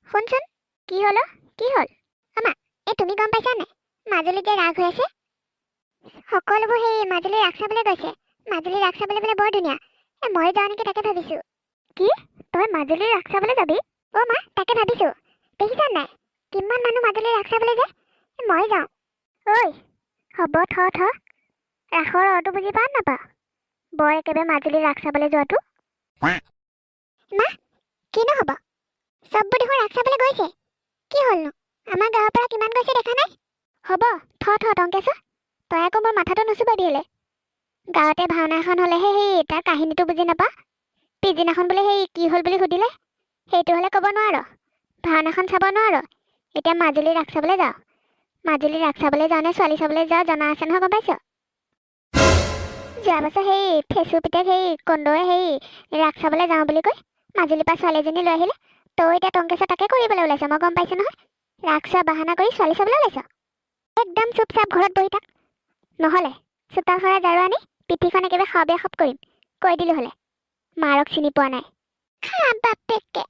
শুনচোন, কি হ'ল অ'? কি হ'ল আমা? এই তুমি গম পাইছা নাই, মাজুলীত যে ৰাস হৈ আছে? সকলোবোৰ সেই মাজুলী ৰাস চাবলৈ গৈছে। মাজুলী ৰাস চাবলৈ বোলে বৰ ধুনীয়া। এ মই যাওঁ নেকি, তাকে ভাবিছো। কি, তই মাজুলীৰ ৰাস চাবলৈ যাবি? অ' মা, তাকে ভাবিছো। দেখিছা নাই, কিমান মানুহ মাজুলীৰ ৰাস চাবলৈ যায়? এ, মই যাওঁ। ঐ হ'ব, থ থ। ৰাসৰ অৰটো বুজি পাৱ নাপা? বৰ একেবাৰে মাজুলীৰ ৰাস চাবলৈ যোৱাটো। মা, কিনো হ'ব? চববোৰ দেখোন ৰাস চাবলৈ গৈছে। কি হ'লনো? আমাৰ গাঁৱৰ পৰা কিমান গৈছে দেখা নাই? হ'ব, থ থ। টংকেশ্বৰ, তই আকৌ মোৰ মাথাটো নুচুবাবি। হ'লে গাঁৱতে ভাওনা এখন হ'লেহে সেই তাৰ কাহিনীটো বুজি নাপা। পিছদিনাখন বোলে সেই কি হ'ল বুলি সুধিলে সেইটো হ'লে ক'ব নোৱাৰ, ভাওনাখন চাব নোৱাৰ। এতিয়া মাজুলী ৰাস চাবলৈ যাওঁ, মাজুলী ৰাস চাবলৈ যাওঁ নে ছোৱালী চাবলৈ যাওঁ, জনা আছে নহয়, গম পাইছ? যোৱা বছৰ সেই ফেচু পিতেক সেই কন্দৱে সেই ৰাস চাবলৈ যাওঁ বুলি কৈ মাজুলীৰ পৰা ছোৱালী এজনী লৈ আহিলে। তই এতিয়া টংকেশ্বৰ তাকে কৰিবলৈ ওলাইছ, মই গম পাইছোঁ নহয়। ৰাস চোৱা বাহানা কৰি ছোৱালী চাবলৈ ওলাইছ। একদম চুপচাপ ঘৰত বহি থাক, নহ'লে চোতাল সৰা ঝাৰু আনি পিঠিখন একেবাৰে খাওঁ বেয়া খপ কৰিম, কৈ দিলোঁ। হ'লে মাৰক চিনি পোৱা নাই। খা বাপেকে।